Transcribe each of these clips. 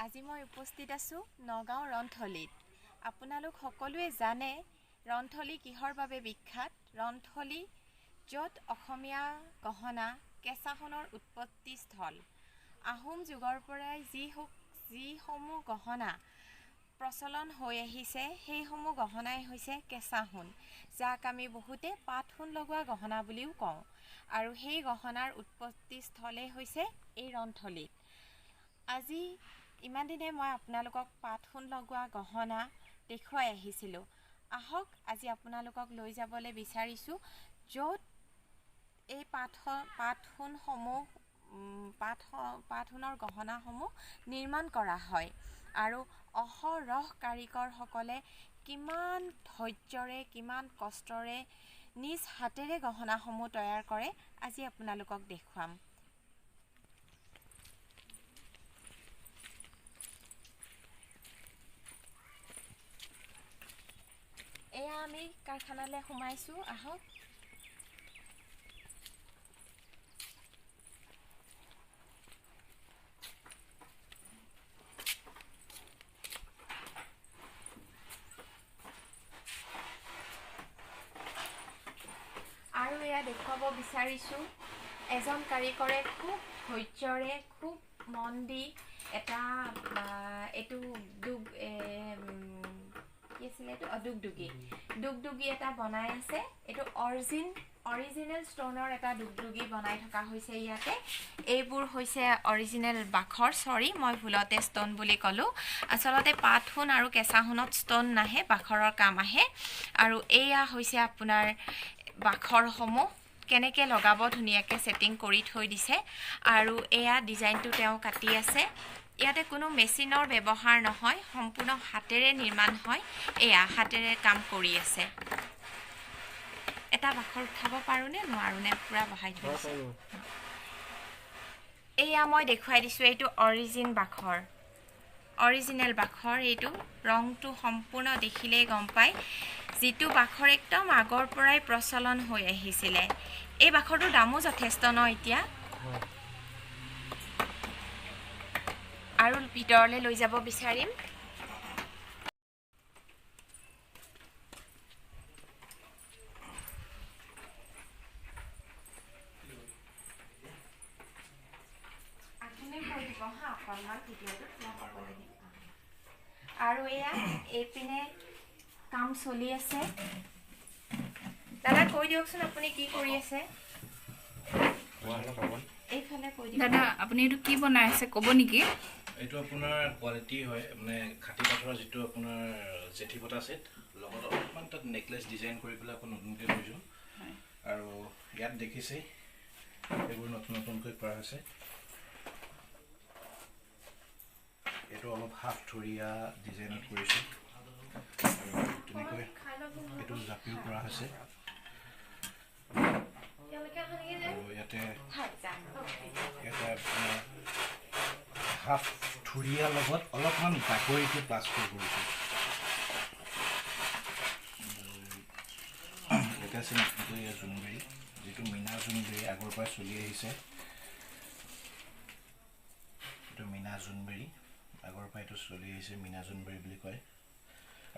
আজি মই উপস্থিত আছোঁ নগাঁও ৰণথলীত। আপোনালোক সকলোৱে জানে ৰণথলী কিহৰ বাবে বিখ্যাত। ৰণথলী য'ত অসমীয়া গহনা কেঁচা সোণৰ উৎপত্তি স্থল। আহোম যুগৰ পৰাই যিসমূহ গহনা প্ৰচলন হৈ আহিছে সেইসমূহ গহনাই হৈছে কেঁচা সোণ, যাক আমি বহুতে পাত সোণ লগোৱা গহনা বুলিও কওঁ। আৰু সেই গহনাৰ উৎপত্তি স্থলেই হৈছে এই ৰণথলীত। আজি ইমান দিনে মই আপোনালোকক পাত সোণ লগোৱা গহনা দেখুৱাই আহিছিলোঁ। আহক আজি আপোনালোকক লৈ যাবলৈ বিচাৰিছোঁ য'ত এই পাত সোণসমূহ পাত সোণৰ গহনাসমূহ নিৰ্মাণ কৰা হয় আৰু অহৰহ কাৰিকৰসকলে কিমান ধৈৰ্যৰে কিমান কষ্টৰে নিজ হাতেৰে গহনাসমূহ তৈয়াৰ কৰে আজি আপোনালোকক দেখুৱাম। এয়া আমি কাৰখানালৈ সোমাইছোঁ, আহক। আৰু এয়া দেখুৱাব বিচাৰিছোঁ এজন কাৰিকৰে খুব ধৈৰ্যৰে খুব মন দি এটা এইটো কি আছিলে এইটো দুগদুগী এটা বনাই আছে। এইটো অৰিজিনেল ষ্ট'নৰ এটা দুগদুগী বনাই থকা হৈছে ইয়াতে। এইবোৰ হৈছে অৰিজিনেল বাখৰ, চৰি মই ভুলতে ষ্ট'ন বুলি ক'লোঁ। আচলতে পাত সোণ আৰু কেঁচা সোণত ষ্ট'ন নাহে, বাখৰৰ কাম আহে। আৰু এয়া হৈছে আপোনাৰ বাখৰসমূহ কেনেকৈ লগাব ধুনীয়াকৈ ছেটিং কৰি থৈ দিছে। আৰু এয়া ডিজাইনটো তেওঁ কাটি আছে। ইয়াতে কোনো মেচিনৰ ব্যৱহাৰ নহয়, সম্পূৰ্ণ হাতেৰে নিৰ্মাণ হয়। এয়া হাতেৰে কাম কৰি আছে। এটা বাখৰ উঠাব পাৰোঁনে নোৱাৰোঁনে, পূৰা বহাই থৈছে। এয়া মই দেখুৱাই দিছোঁ, এইটো অৰিজিন বাখৰ, অৰিজিনেল বাখৰ। এইটো ৰংটো সম্পূৰ্ণ দেখিলেই গম পায়, যিটো বাখৰ একদম আগৰ পৰাই প্ৰচলন হৈ আহিছিলে। এই বাখৰটোৰ দামো যথেষ্ট ন এতিয়া। আৰু ভিতৰলৈ লৈ যাব বিচাৰিম। আপুনি কৈ দিব হা অকণমান ভিডিঅ'টোত মই ক'বলৈ দিম। আৰু এয়া এইপিনে কাম চলি আছে। দাদা কৈ দিয়কচোন আপুনি কি কৰি আছে। এইফালে কৈ দিয়ক দাদা, আপুনি এইটো কি বনাই আছে ক'ব নেকি? এইটো আপোনাৰ কোৱালিটি হয়, মানে খাটি কাঠৰ যিটো আপোনাৰ জেঠী পতা ছেট, লগত অলপমান তাত নেকলেছ ডিজাইন কৰি পেলাই আকৌ নতুনকৈ কৰিছোঁ। আৰু ইয়াত দেখিছেই এইবোৰ নতুন নতুনকৈ কৰা হৈছে। এইটো অলপ হাফ থুৰীয়া ডিজাইনত কৰিছোঁ আৰু তেনেকৈ এইটো জাপিও কৰা হৈছে। আৰু ইয়াতে ইয়াতে আপোনাৰ হাফ থুৰীয়াৰ লগত অলপমান বাকৰিটো প্লাছ কৰিছোঁ। ইয়াতে আছে নতুনকৈ জোনবেৰী, যিটো মীনা জোনবেৰী আগৰ পৰাই চলি আহিছে। এইটো মীনা জোনবেৰী আগৰ পৰা এইটো চলি আহিছে, মীনা জোনবেৰী বুলি কয়।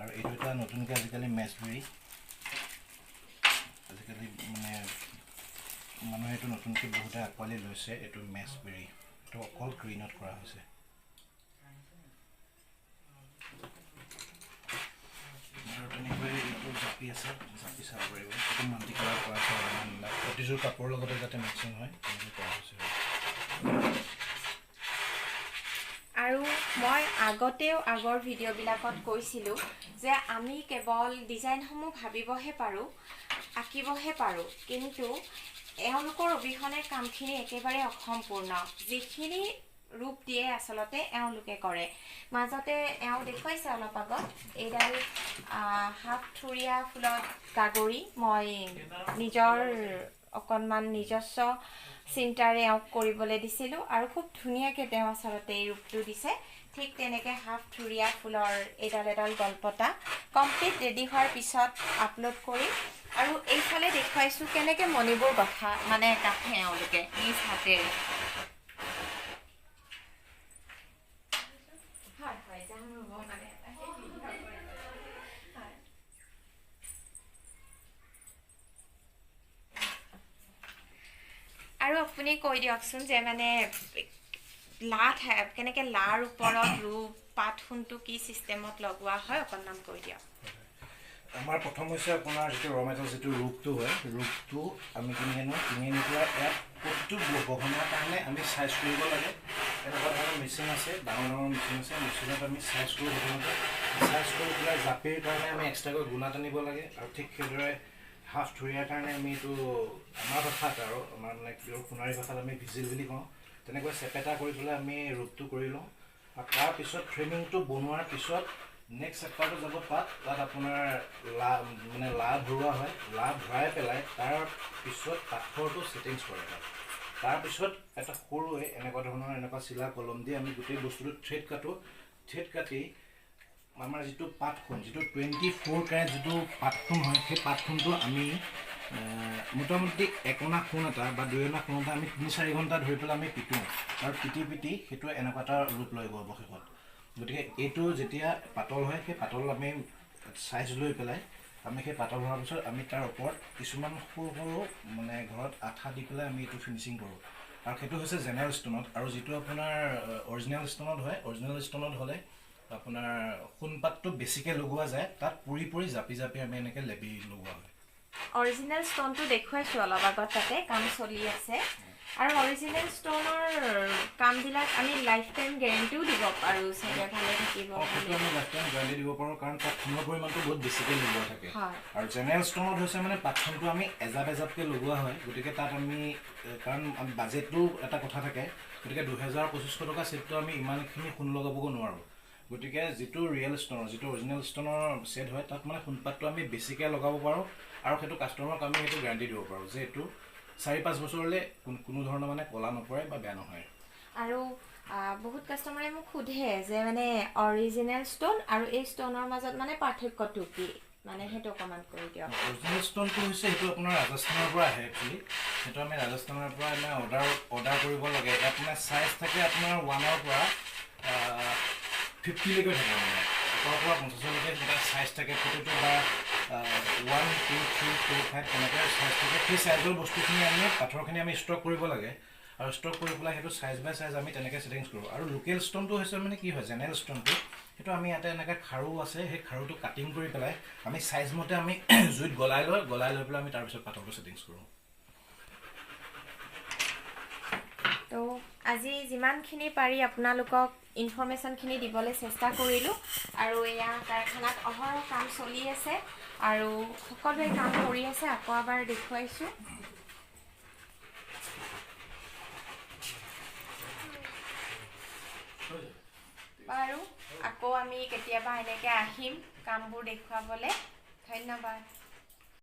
আৰু এইটো এটা নতুনকৈ আজিকালি মেচবেৰী, আজিকালি মানে মানুহে এইটো নতুনকৈ বহুতে আঁকোৱালি লৈছে। এইটো মেচবেৰী, এইটো অকল গ্ৰীণত কৰা হৈছে। আৰু তেনেকৈ এইটো জাপি আছে, জাপি চাব পাৰিব। এইটো মাল্টি কালাৰ কৰা হৈছে, অলপমান প্ৰতিযোৰ কাপোৰৰ লগতে যাতে মেচিং হয় তেনেকৈ কৰা হৈছে। আৰু মই আগতেও আগৰ ভিডিঅ'বিলাকত কৈছিলোঁ যে আমি কেৱল ডিজাইনসমূহ ভাবিবহে পাৰোঁ, আঁকিবহে পাৰোঁ, কিন্তু এওঁলোকৰ অবিহনে কামখিনি একেবাৰে অসম্পূৰ্ণ। যিখিনি ৰূপ দিয়ে আচলতে এওঁলোকে কৰে। মাজতে এওঁ দেখুৱাইছে অলপ আগত এইডাল হাফ থুৰীয়া ফুলত গাগৰি মই নিজৰ অকণমান নিজস্ব চিন্তাৰে এওঁক কৰিবলৈ দিছিলোঁ আৰু খুব ধুনীয়াকৈ তেওঁ আচলতে এই ৰূপটো দিছে। ঠিক তেনেকৈ হাফ থুৰীয়া ফুলৰ এইডাল এডাল গলপতা কমপ্লিট ৰেডি হোৱাৰ পিছত আপলোড কৰিম। আৰু এইফালে দেখুৱাইছোঁ কেনেকৈ মণিবোৰ গঠা মানে কাঠে এওঁলোকে নিজ হাতেৰে। আপুনি কৈ দিয়কচোন যে মানে লা কেনেকৈ লাৰ ওপৰত ৰূপ পাত সোণটো কি চিষ্টেমত লগোৱা হয় অকণমান কৈ দিয়ক। আমাৰ প্ৰথম হৈছে আপোনাৰ যিটো ৰ মেটেল, যিটো ৰূপটো হয়, ৰূপটো আমি কিনি আনো। কিনি আনি পেলাই ইয়াত প্ৰতিটো গহনাৰ কাৰণে আমি চাইজ কৰিব লাগে। এনেকুৱা ধৰণৰ মেচিন আছে, ডাঙৰ ডাঙৰ মেচিন আছে, মেচিনত আমি চাইজ কৰোঁ। প্ৰথমতে চাইজ কৰি পেলাই জাপিৰ কাৰণে আমি এক্সট্ৰাকৈ গুণা টানিব লাগে। আৰু ঠিক সেইদৰে হাফ থুৰীয়াৰ কাৰণে আমি এইটো আমাৰ ভাষাত আৰু আমাৰ মানে পিয়ৰ সোণাৰী ভাষাত আমি ভিজিল বুলি কওঁ, তেনেকৈ চেপেটা কৰি পেলাই আমি ৰূপটো কৰি লওঁ। আৰু তাৰপিছত ফ্ৰেমিংটো বনোৱাৰ পিছত নেক্সট চেপ্টাৰটো যাব তাত, তাত আপোনাৰ লা মানে লা ভৰোৱা হয়। লা ভৰাই পেলাই তাৰ পিছত পাথৰটো ছেটিংছ কৰে তাত। তাৰপিছত এটা সৰুৱে এনেকুৱা ধৰণৰ এনেকুৱা চিলা কলম দি আমি গোটেই বস্তুটো থ্ৰেড কাটোঁ। থ্ৰেড কাটি আমাৰ যিটো পাতখোন, যিটো 24 কেৰেট যিটো পাতখোন হয়, সেই পাতখোনটো আমি মোটামুটি 1 অনা সোণ এটা বা 2 অনা সোণ এটা আমি 3-4 ঘণ্টা ধৰি পেলাই আমি পিটোঁ। আৰু পিটি পিটি সেইটো এনেকুৱা এটা ৰূপ লয় অৱশেষত। গতিকে এইটো যেতিয়া পাতল হয়, সেই পাতল আমি চাইজ লৈ পেলাই আমি সেই পাতল হোৱাৰ পিছত আমি তাৰ ওপৰত কিছুমান সৰু সৰু মানে ঘৰত আঠা দি পেলাই আমি এইটো ফিনিচিং কৰোঁ। আৰু সেইটো হৈছে জেনেৰেল ষ্ট'নত। আৰু যিটো আপোনাৰ অৰিজিনেল ষ্ট'নত হয়, অৰিজিনেল ষ্ট'নত হ'লে আপোনাৰ সোণপাতটো বেছিকৈ লগোৱা যায়, তাত পুৰি পুৰি জাপি জাপি আমি এনেকৈ লেপি লগোৱা হয়। অৰিজিনেল ষ্ট'নটো দেখুৱাইছোঁ অলপ আগত, তাতে কাম চলি আছে। আৰু অৰিজিনেল ষ্ট'নৰ কামবিলাক আমি লাইফ টাইম গেৰেণ্টিও দিব পাৰোঁ চাগে, ভালে থাকিব। সেইটো আমি লাইফ টাইম গেৰেণ্টি দিব পাৰোঁ, কাৰণ তাত সোণৰ পৰিমাণটো বহুত বেছিকৈ লগোৱা থাকে। আৰু জেনেৰেল ষ্ট'নত হৈছে মানে পাতখনটো আমি এজাপ এজাপকৈ লগোৱা হয়। গতিকে তাত আমি, কাৰণ বাজেটটো এটা কথা থাকে, গতিকে 2000 2500 টকা ছেটটো আমি ইমানখিনি সোণ লগাবগৈ নোৱাৰোঁ। গতিকে যিটো ৰিয়েল ষ্ট'নৰ, যিটো অৰিজিনেল ষ্ট'নৰ ছেট হয়, তাত মানে সোণপাতটো আমি বেছিকৈ লগাব পাৰোঁ। আৰু সেইটো কাষ্টমাৰক আমি সেইটো গেৰাণ্টি দিব পাৰোঁ যে এইটো 4-5 বছৰলৈ কোনো ধৰণৰ মানে ক'লা নপৰে বা বেয়া নহয়। আৰু বহুত কাষ্টমাৰে মোক সোধে যে মানে অৰিজিনেল ষ্ট'ন আৰু এই ষ্ট'নৰ মাজত মানে পাৰ্থক্যটো কি, মানে সেইটো অকণমান কৈ দিয়ক। অৰিজিনেল ষ্ট'নটো হৈছে সেইটো আপোনাৰ ৰাজস্থানৰ পৰা আহে একচুৱেলি। সেইটো আমি ৰাজস্থানৰ পৰা মানে অৰ্ডাৰ কৰিব লাগে। ইয়াত মানে চাইজ থাকে আপোনাৰ 1ৰ পৰা 50লৈকে থাকে, মানে 1ৰ পৰা 50লৈকে এটা চাইজ থাকে। ফটোটো বা 1, 2, 3, 4, 5 তেনেকৈ চাইজ থাকে। সেই চাইজৰ বস্তুখিনি আমি পাথৰখিনি আমি ষ্টক কৰিব লাগে। আৰু ষ্টক কৰি পেলাই সেইটো চাইজ বাই চাইজ আমি তেনেকৈ ছেটিংছ কৰোঁ। আৰু লোকেল ষ্ট'নটো হৈছে মানে কি হয়, জেনেৰেল ষ্ট'নটো সেইটো আমি ইয়াতে এনেকৈ খাৰু আছে, সেই খাৰুটো কাটিং কৰি পেলাই আমি চাইজ মতে আমি জুইত গলাই লৈ পেলাই আমি তাৰপিছত পাথৰটো ছেটিংছ কৰোঁ। তো আজি যিমানখিনি পাৰি আপোনালোকক ইনফৰ্মেশ্যনখিনি দিবলৈ চেষ্টা কৰিলোঁ। আৰু এয়া কাৰখানাত অহৰহ কাম চলি আছে আৰু সকলোৱে কাম কৰি আছে। আকৌ এবাৰ দেখুৱাইছোঁ। বাৰু, আকৌ আমি কেতিয়াবা এনেকৈ আহিম কামবোৰ দেখুৱাবলৈ। ধন্যবাদ।